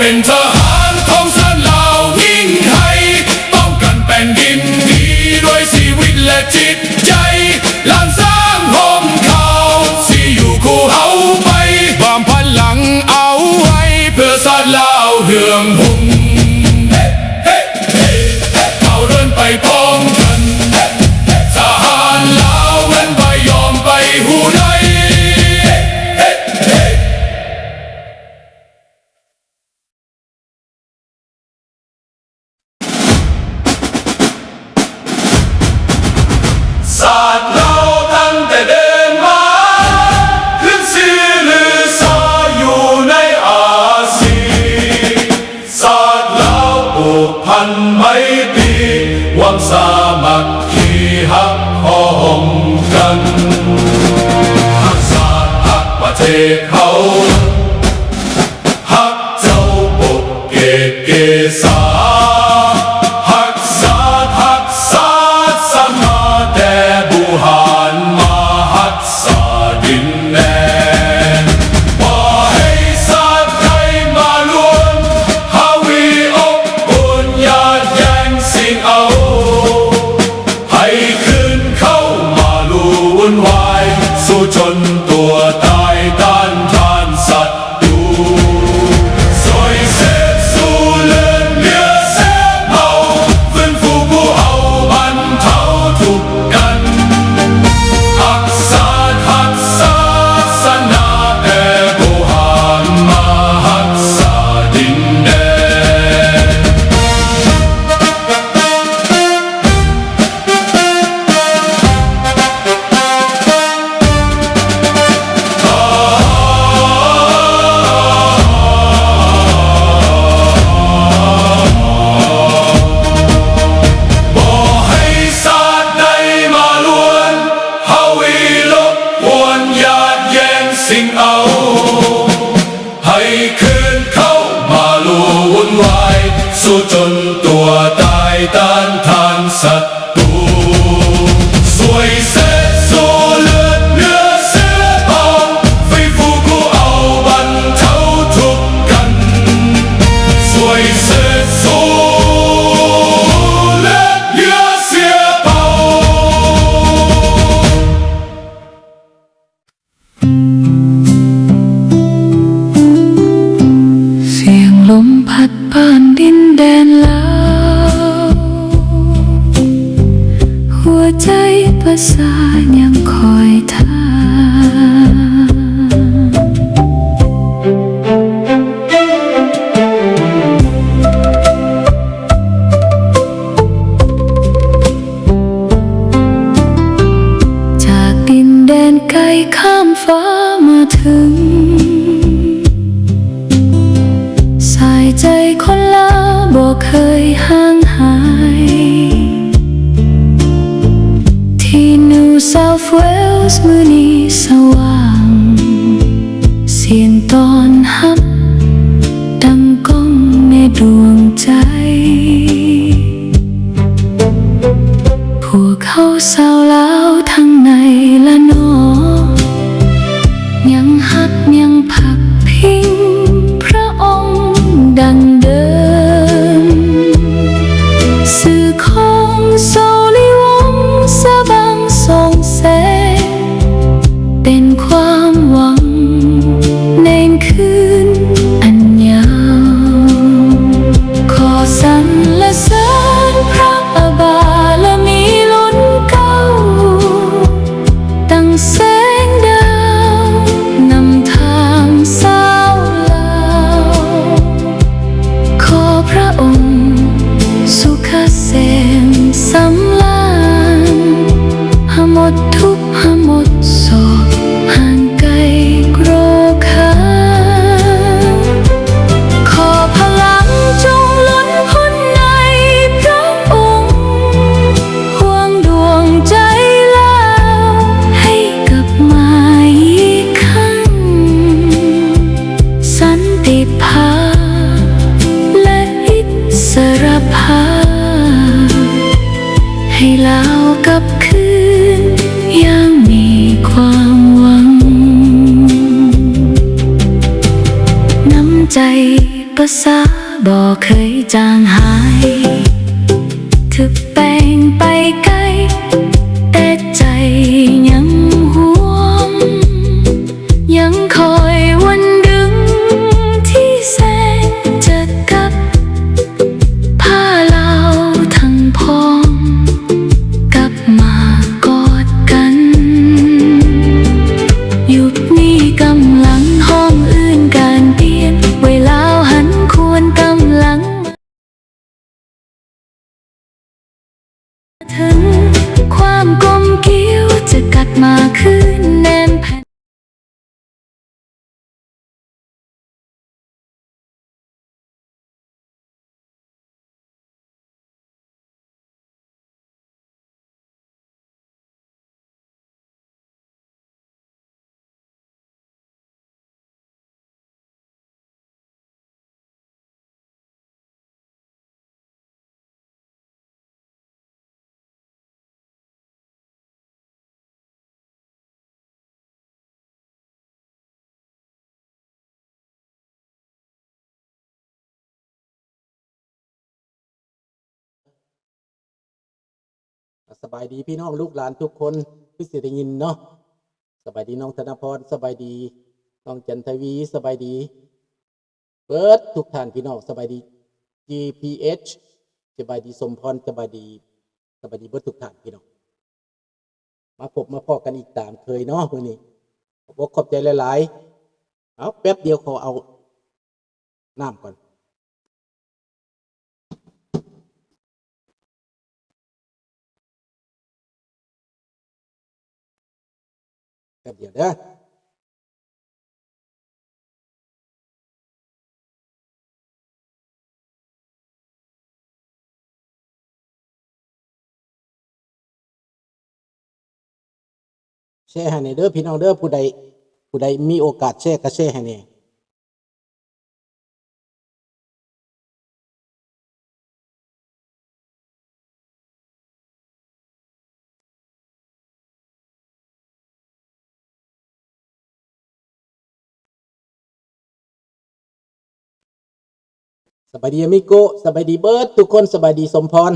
ເປັນທະຫານຂອງຊາດລາວຍິ່ງໃຫຍ່ ປ້ອງກັນແຜ່ນດິນດີດ້ວຍຊີວິດ ແລະ ຈິດໃຈ ລ້ານຊ້າງຫົ່ມເຂົາ ຊິຢູ່ຄູ່ເຮົາໄປ ບຳພັນຫຼັງເອົາໄວ້ ເພື່ອຊາດລາວເຮືອງຮຸ່ງ ເຮົ ເຮົ ເຮົ ເຮົ ເຮົາເດີນໄປພ້ອມກັນ ທະຫານລາວແມ່ນບໍ່ຍອມໄປຮູ້ໃດ ເຮົ ເຮົ ເຮົ ເຮົ. ຊາດລາວຕັ້ງແຕ່ເດີນມາ ຂຶ້ນຊື່ລືຊາຢູ່ໃນອາຊີ ຊາດລາວຜູກພັນໄມຕີ ຫວັງສາມັກຄີຮັກພ້ອມກັນ ຮັກຊາດຮັກປະເທດເຮົາ ຮັກເຈົ້າປົກເກກເກສາ ຮັກຊາດຮັກສາສະມາ ແຕ່ບູຮານມາຮັກສາດິນແດນ ບໍ່ໃຫ້ຊາດໃດມາລວນ ຫາວີອົບອຸ່ນ ຢາດແຍ່ງຊິງເອົາ ໃຫ້ຄືນເຂົ້າມາລຸ່ນວາຍ ສູ້ຈົນຕົວຕາຍຕ້ານທານສັດຕູ ຊ່ວຍເສດຊູເລືອດເຫຼືອເສດເມົາ ຟື້ນຟູຜູ້ເອົາບັນເທົາທຸກກັນ ຮັກຊາດຮັກສາສະໜາ ແຕ່ບໍ່ຫານມາຮັກສາດິນແດນ. ບໍ່ໃຫ້ຊາດໃດມາລວນ ຫາວີລົບກວນ ຢາດແຍ່ງຊິງເອົາ ໃຫ້ຄືນເຂົ້າມາລຸ່ນວາຍ ສູ້ຈົນຕົວຕາຍຕ້ານທານສັດຕູ ຊ່ວຍເສດຊູເລືອດເຫຼືອເສດເມົາ ຟື້ນຟູຜູ້ເອົາບັນເທົາທຸກກັນ ຊ່ວຍເສດຊູເລືອດເຫຼືອເສດເມົາ. ສຽງລົມພັດຜ່ານດິນແດນລາວ ຫົວໃຈປະສາຍັງຄອຍທ່າ. ຈາກດິນແດນໄກຂ້າມຟ້າມາເຖິງ ສາຍໃຈຄົນລາວບໍ່ເຄີຍຫ່າງຫາຍ ທີ່ New South Wales ມື້ນີ້ສະຫວ່າງ ສຽງຕ້ອນຮັບດັ່ງກ້ອງໃນດວງໃຈ ພວກເຮົາຊາວລາວທັງໃນລະນອກ ຍັງຮັກຍັງພັກພິງພະອົງດັ່ງເດີມ ຊື່ຂອງເຊົາລີວົງສະຫວ່າງສ່ອງແສງ ເປັນຄວາມຫວັງໃນຄືນອັນຍາວ ຂໍສັນລະເສີນພະອະບາລະມີລຸນເກົ່າ ດັ່ງແສງດາວນຳທາງຊາວລາວ ຂໍພະອົງສຸຂະເສມສຳລານ ຫາໝົດທຸກຫາໝົດໂສກ ຫ່າງໄກໂກຣກຄາ ຂໍພະລັງຈົ່ງລົ້ນພົ້ນໃນພະອົງ ຫວງດວງໃຈລາວໃຫ້ກັບມາອີກຄັ້ງ ສັນຕິພາບ ແລະ ອິດສະລະພາບ ໃຫ້ລາວກັບຄືນຢ່າງມີຄວາມຫວັງ ນ້ຳໃຈ ສາບໍ່ເຄີຍຈາງຫາຍ ຖືກແບ່ງໄປໄກ ແຕ່ໃຈຍັງຫວງ ຍັງຄອຍວັນດຶງທີ່ແສນຈະກັບ ພາລາວທັງພ້ອມ ກັບມາກອດກັນ ຍຸກນີ້ກຳລັງຮ້ອງເອີ້ນການປ່ຽນ ໄວ້ລາວຫັນຄວນກຳລັງ ເຖິງຄວາມກົມກຽວຈະກັບມາຄືນແນມແຜ່ນ. ສະບາຍດີພີ່ນ້ອງລູກຫຼານທຸກຄົນ ຄືຊິໄດ້ຍິນເນາະ. ສະບາຍດີນ້ອງທະນະພອນ ສະບາຍດີນ້ອງຈັນທະວີ ສະບາຍດີເບິດທຸກທ່ານພີ່ນ້ອງ ສະບາຍດີຈີພີເອັດ ສະບາຍດີສົມພອນ ສະບາຍດີ ສະບາຍດີເບິດທຸກທ່ານພີ່ນ້ອງ. ມາພົບມາພໍ້ກັນອີກຕາມເຄີຍເນາະມື້ນີ້ ຂອບອົກຂອບໃຈຫຼາຍໆ. ເອົາ ແປັບດຽວຂໍເອົານ້ຳກ່ອນ ແປັບດຽວເດີ. ແຊໃຫ້ແດ່ເດີພີ່ນ້ອງເດີ ຜູ້ໃດ ຜູ້ໃດມີໂອກາດແຊກະແຊໃຫ້ແດ່. ສະບາຍດີອາມິໂກ ສະບາຍດີເບິດທຸກຄົນ ສະບາຍດີສົມພອນ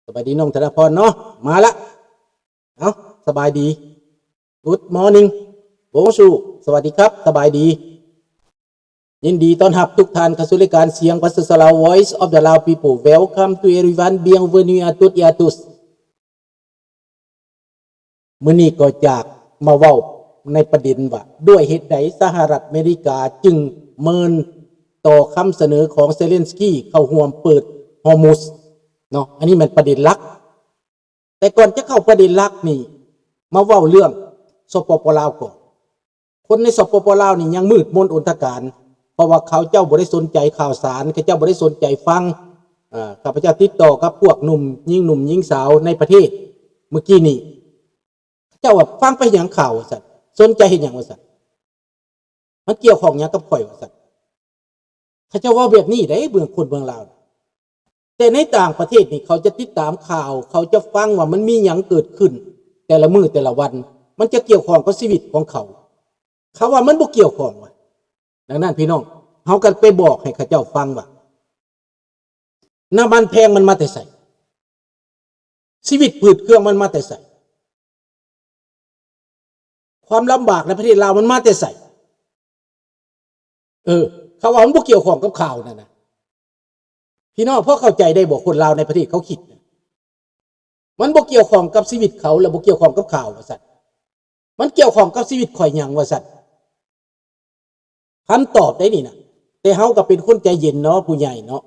ສະບາຍດີນ້ອງທະນະພອນເນາະ ມາລະ ເອົາ ສະບາຍດີ Good morning Bonjour ສະຫວັດດີຄັບ ສະບາຍດີ. ຍິນດີຕ້ອນຮັບທຸກທ່ານເຂົ້າສູ່ລາຍການສຽງປະຊາຊົນລາວ Voice of the Lao People. Welcome to everyone. Bienvenue à toutes et à tous. ມື້ນີ້ກໍຢາກມາເວົ້າໃນປະເດັນວ່າ ດ້ວຍເຫດໃດສະຫະລັດອາເມລິກາຈຶ່ງເມີນຕໍ່ຄຳສະເໜີຂອງເຊເລັນສກີເຂົ້າຮ່ວມເປີດຮອມຸສເນາະ. ອັນນີ້ແມ່ນປະເດັນຫຼັກ. ແຕ່ກ່ອນຈະເຂົ້າປະເດັນຫຼັກນີ້ ມາເວົ້າເລື່ອງ ສປປ ລາວ ກ່ອນ. ຄົນໃນ ສປປ ລາວ ນີ້ຍັງມືດມົນອົນທະການ ເພາະວ່າເຂົາເຈົ້າບໍ່ໄດ້ສົນໃຈຂ່າວສານ ເຂົາເຈົ້າບໍ່ໄດ້ສົນໃຈຟັງ. ເອີ ຂ້າພະເຈົ້າຕິດຕໍ່ກັບພວກໜຸ່ມ ຍິງໜຸ່ມ ຍິງສາວໃນປະເທດມື້ກີ້ນີ້ ເຂົາເຈົ້າວ່າ ຟັງໄປຫຍັງຂ່າວ ວ່າຊັ້ນ ສົນໃຈເຮັດຫຍັງ ວ່າຊັ້ນ. ມັນກ່ຽວຂ້ອງຫຍັງກັບຂ້ອຍ ວ່າຊັ້ນ. ເຂົາເຈົ້າເວົ້າແບບນີ້ເດ້ ເບື້ອງຄົນເມືອງລາວ. ແຕ່ໃນຕ່າງປະເທດນີ້ ເຂົາຈະຕິດຕາມຂ່າວ ເຂົາຈະຟັງວ່າມັນມີຫຍັງເກີດຂຶ້ນ ແຕ່ລະມື້ແຕ່ລະວັນ ມັນຈະກ່ຽວຂ້ອງກັບຊີວິດຂອງເຂົາ. ເຂົາວ່າມັນບໍ່ກ່ຽວຂ້ອງວ່າ. ດັ່ງນັ້ນພີ່ນ້ອງ ເຮົາກໍໄປບອກໃຫ້ເຂົາເຈົ້າຟັງວ່າ ນ້ຳມັນແພງມັນມາແຕ່ໃສ? ຊີວິດຝືດເຄືອງມັນມາແຕ່ໃສ? ຄວາມລຳບາກໃນປະເທດລາວມັນມາແຕ່ໃສ? ເອີ ເຂົາວ່າມັນບໍ່ກ່ຽວຂ້ອງກັບຂ່າວນັ້ນນະ. ພີ່ນ້ອງພໍເຂົ້າໃຈໄດ້ບໍ່? ຄົນລາວໃນປະເທດເຂົາຄິດນະ ມັນບໍ່ກ່ຽວຂ້ອງກັບຊີວິດເຂົາ ແລະ ບໍ່ກ່ຽວຂ້ອງກັບຂ່າວ ວ່າຊັ້ນ. ມັນກ່ຽວຂ້ອງກັບຊີວິດຂ້ອຍຫຍັງ ວ່າຊັ້ນ. ຄຳຕອບໄດ້ນີ້ນະ ແຕ່ເຮົາກໍເປັນຄົນໃຈເຢັນເນາະ ຜູ້ໃຫຍ່ເນາະ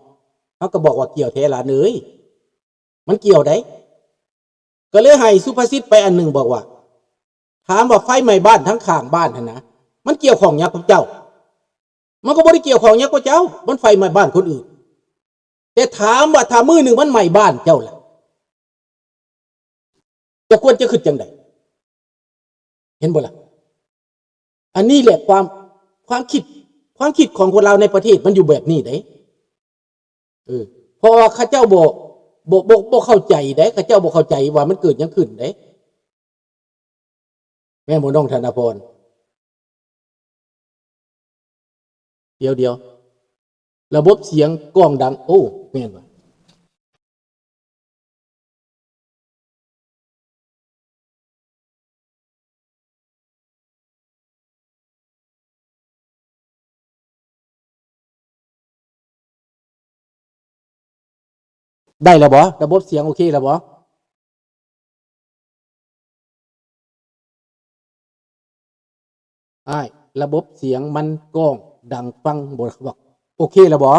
ເຮົາກໍບອກວ່າ ກ່ຽວແທ້ຫຼານເອີຍ ມັນກ່ຽວໃດ໋. ກໍເລີຍໃຫ້ສຸພາສິດໄປອັນໜຶ່ງ ບອກວ່າ ຖາມວ່າໄຟໄໝ້ບ້ານທາງຂ້າງບ້ານຫັ້ນນະ ມັນກ່ຽວຂ້ອງຫຍັງກັບເຈົ້າ? ມັນກໍບໍ່ໄດ້ກ່ຽວຂ້ອງຫຍັງກັບເຈົ້າ ມັນໄຟໄໝ້ບ້ານຄົນອື່ນ. ແຕ່ຖາມວ່າຖ້າມື້ໜຶ່ງມັນໄໝ້ບ້ານເຈົ້າລະ ເຈົ້າຄວນຈະຄິດຈັ່ງໃດ? ເຫັນບໍ່ລະ? ອັນນີ້ແຫຼະຄວາມ ຄວາມຄິດ ຄວາມຄິດຂອງຄົນລາວໃນປະເທດມັນຢູ່ແບບນີ້ເດ້. ເອີ ເພາະວ່າເຂົາເຈົ້າບໍ່ ບໍ່ ບໍ່ ບໍ່ເຂົ້າໃຈເດ້ ເຂົາເຈົ້າບໍ່ເຂົ້າໃຈວ່າມັນເກີດຫຍັງຂຶ້ນເດ້. ແມ່ນບໍ່ນ້ອງທະນະພອນ? ດຽວໆ ລະບົບສຽງກ້ອງດັງ ໂອ້ ແມ່ນຫວາ? ໄດ້ແລ້ວບໍ່? ລະບົບສຽງໂອເຄແລ້ວບໍ່? ອ້າຍ ລະບົບສຽງມັນກ້ອງດັງຟັງບໍ່? ໂອເຄແລ້ວບໍ່?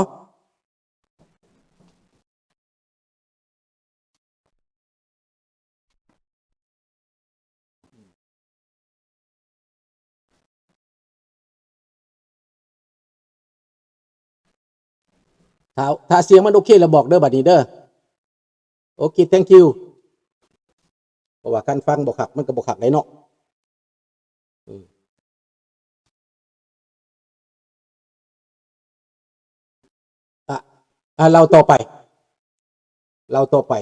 ຖ້າ ຖ້າສຽງມັນໂອເຄແລ້ວບອກເດີ ບັດນີ້ເດີ. ໂອເຄ thank you. ເພາະວ່າຄັນຟັງບໍ່ຄັກ ມັນກໍບໍ່ຄັກໄດ໋ເນາະ. ອືມ ອະ ອະ ເລົ່າຕໍ່ໄປ ເລົ່າຕໍ່ໄປ.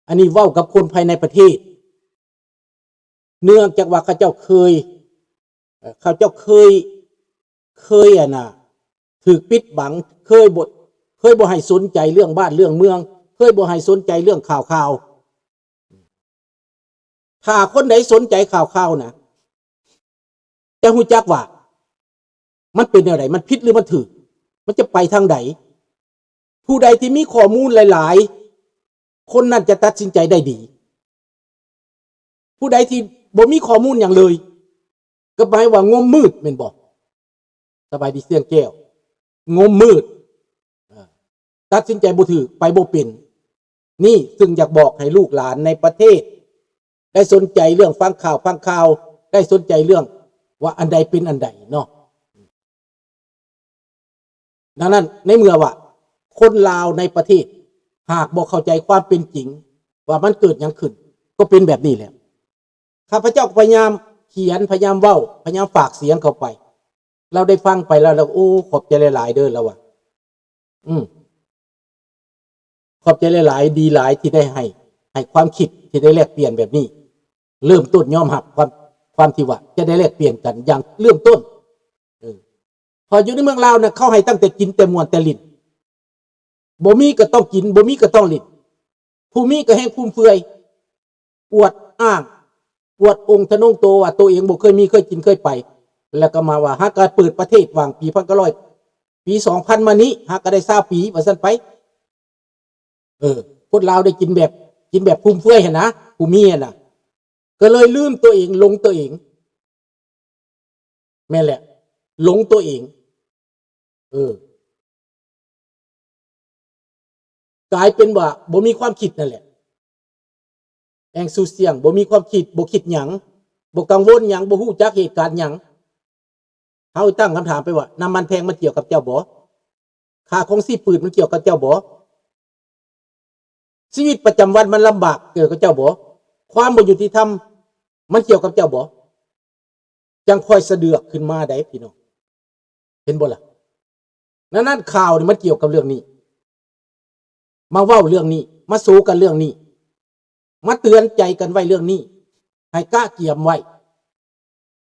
ອັນນີ້ເວົ້າກັບຄົນພາຍໃນປະເທດ. ເນື່ອງຈາກວ່າເຂົາເຈົ້າເຄີຍ ເອີ ເຂົາເຈົ້າເຄີຍ ເຄີຍ ອັນນ່າ ຖືກປິດບັງ ເຄີຍບໍ່ ເຄີຍບໍ່ໃຫ້ສົນໃຈເລື່ອງບ້ານເລື່ອງເມືອງ ເຄີຍບໍ່ໃຫ້ສົນໃຈເລື່ອງຂ່າວຄາວ. ຖ້າຄົນໃດສົນໃຈຂ່າວຄາວນະ ຈະຮູ້ຈັກວ່າມັນເປັນແນວໃດ ມັນຜິດຫຼືມັນຖືກ ມັນຈະໄປທາງໃດ. ຜູ້ໃດທີ່ມີຂໍ້ມູນຫຼາຍໆ ຄົນນັ້ນຈະຕັດສິນໃຈໄດ້ດີ. ຜູ້ໃດທີ່ບໍ່ມີຂໍ້ມູນຫຍັງເລີຍ ກໍໝາຍວ່າງົມມືດແມ່ນບໍ່? ສະບາຍດີ ສຽງແກ້ວ. ງົມມືດ ເອີ ຕັດສິນໃຈບໍ່ຖືກ ໄປບໍ່ເປັນ. ນີ້ ຊຶ່ງຢາກບອກໃຫ້ລູກຫຼານໃນປະເທດ ໄດ້ສົນໃຈເລື່ອງຟັງຂ່າວ ຟັງຂ່າວ ໄດ້ສົນໃຈເລື່ອງວ່າອັນໃດເປັນອັນໃດເນາະ. ດັ່ງນັ້ນ ໃນເມື່ອວ່າຄົນລາວໃນປະເທດ ຫາກບໍ່ເຂົ້າໃຈຄວາມເປັນຈິງວ່າມັນເກີດຫຍັງຂຶ້ນ ກໍເປັນແບບນີ້ແຫຼະ. ຂ້າພະເຈົ້າກໍພະຍາຍາມຂຽນ ພະຍາຍາມເວົ້າ ພະຍາຍາມຝາກສຽງເຂົ້າໄປ. ລາວໄດ້ຟັງໄປແລ້ວ ລາວ ໂອ້ ຂອບໃຈຫຼາຍໆເດີ ລາວວ່າ ອືມ ຂອບໃຈຫຼາຍໆ ດີຫຼາຍທີ່ໄດ້ໃຫ້ ໃຫ້ຄວາມຄິດ ທີ່ໄດ້ແລກປ່ຽນແບບນີ້. ເລີ່ມຕົ້ນຍອມຮັບຄວາມ ຄວາມທີ່ວ່າຈະໄດ້ແລກປ່ຽນກັນຢ່າງເລີ່ມຕົ້ນ. ເອີ ເພາະຢູ່ໃນເມືອງລາວນະ ເຂົາໃຫ້ຕັ້ງແຕ່ກິນ ແຕ່ມ່ວນ ແຕ່ຫຼິ້ນ. ບໍ່ມີກໍຕ້ອງກິນ ບໍ່ມີກໍຕ້ອງຫຼິ້ນ. ຜູ້ມີກໍແຮ່ງຟຸມເຟືອຍ ອວດອ້າງ ອວດອົງທະນົງໂຕວ່າໂຕເອງບໍ່ເຄີຍມີ ເຄີຍກິນ ເຄີຍໄປ ແລ້ວກໍມາວ່າ ຫາກະເປີດປະເທດຫວ່າງປີພັນເກົ້າຮ້ອຍ ປີສອງພັນມານີ້ ຫາກະໄດ້ຊາວປີ ວ່າຊັ້ນໄປ. ເອີ ຄົນລາວໄດ້ກິນແບບ ກິນແບບຟຸມເຟືອຍຫັ້ນນະ ຜູ້ມີຫັ້ນນະ ກໍເລີຍລືມໂຕເອງ ຫຼົງໂຕເອງ. ແມ່ນແຫຼະ ຫຼົງຕົວເອງ. ເອີ ກາຍເປັນວ່າບໍ່ມີຄວາມຄິດນັ້ນແຫຼະ. ແອງຊູສຽງ ບໍ່ມີຄວາມຄິດ ບໍ່ຄິດຫຍັງ ບໍ່ກັງວົນຫຍັງ ບໍ່ຮູ້ຈັກເຫດການຫຍັງ. ເຮົາຕັ້ງຄຳຖາມໄປວ່າ ນ້ຳມັນແພງມັນກ່ຽວກັບເຈົ້າບໍ່? ຄ່າຄອງຊີບປືດມັນກ່ຽວກັບເຈົ້າບໍ່? ຊີວິດປະຈຳວັນມັນລຳບາກກ່ຽວກັບເຈົ້າບໍ່? ຄວາມບໍ່ຍຸຕິທຳມັນກ່ຽວກັບເຈົ້າບໍ່? ຈັ່ງຄ່ອຍສະເດືອກຂຶ້ນມາໄດ໋ພີ່ນ້ອງ ເຫັນບໍ່ລະ? ນັ້ນ ນັ້ນ ຂ່າວນີ້ມັນກ່ຽວກັບເລື່ອງນີ້ ມາເວົ້າເລື່ອງນີ້ ມາໂຊກັນເລື່ອງນີ້ ມາເຕືອນໃຈກັນໄວ້ເລື່ອງນີ້ ໃຫ້ກະກຽມໄວ້.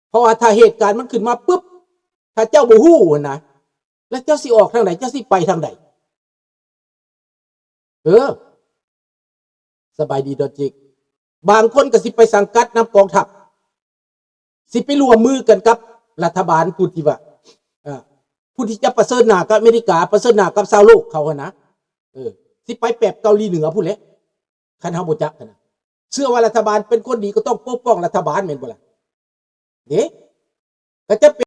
ເພາະວ່າຖ້າເຫດການມັນຂຶ້ນມາປຶບ ຖ້າເຈົ້າບໍ່ຮູ້ຫັ້ນນະ ແລ້ວເຈົ້າຊິອອກທາງໃດ? ເຈົ້າຊິໄປທາງໃດ? ເອີ ສະບາຍດີດອນຈິກ ບາງຄົນກໍຊິໄປສັງກັດນຳກອງທັບ ຊິໄປຮ່ວມມືກັນກັບລັດຖະບານຜູ້ທີ່ວ່າ ເອີ ຜູ້ທີ່ຈະປະເຊີນໜ້າກັບອາເມລິກາ ປະເຊີນໜ້າກັບຊາວໂລກເຂົາຫັ້ນນະ ເອີ ຊິໄປແບບເກົາຫຼີເໜືອພຸ້ນແຫຼະ. ຄັນເຮົາບໍ່ຈັກຫັ້ນນະ ເຊື່ອວ່າລັດຖະບານເປັນຄົນດີ ກໍຕ້ອງປົກປ້ອງລັດຖະບານແມ່ນບໍ່ລະ? ເດ້ ກໍຈະເປັນ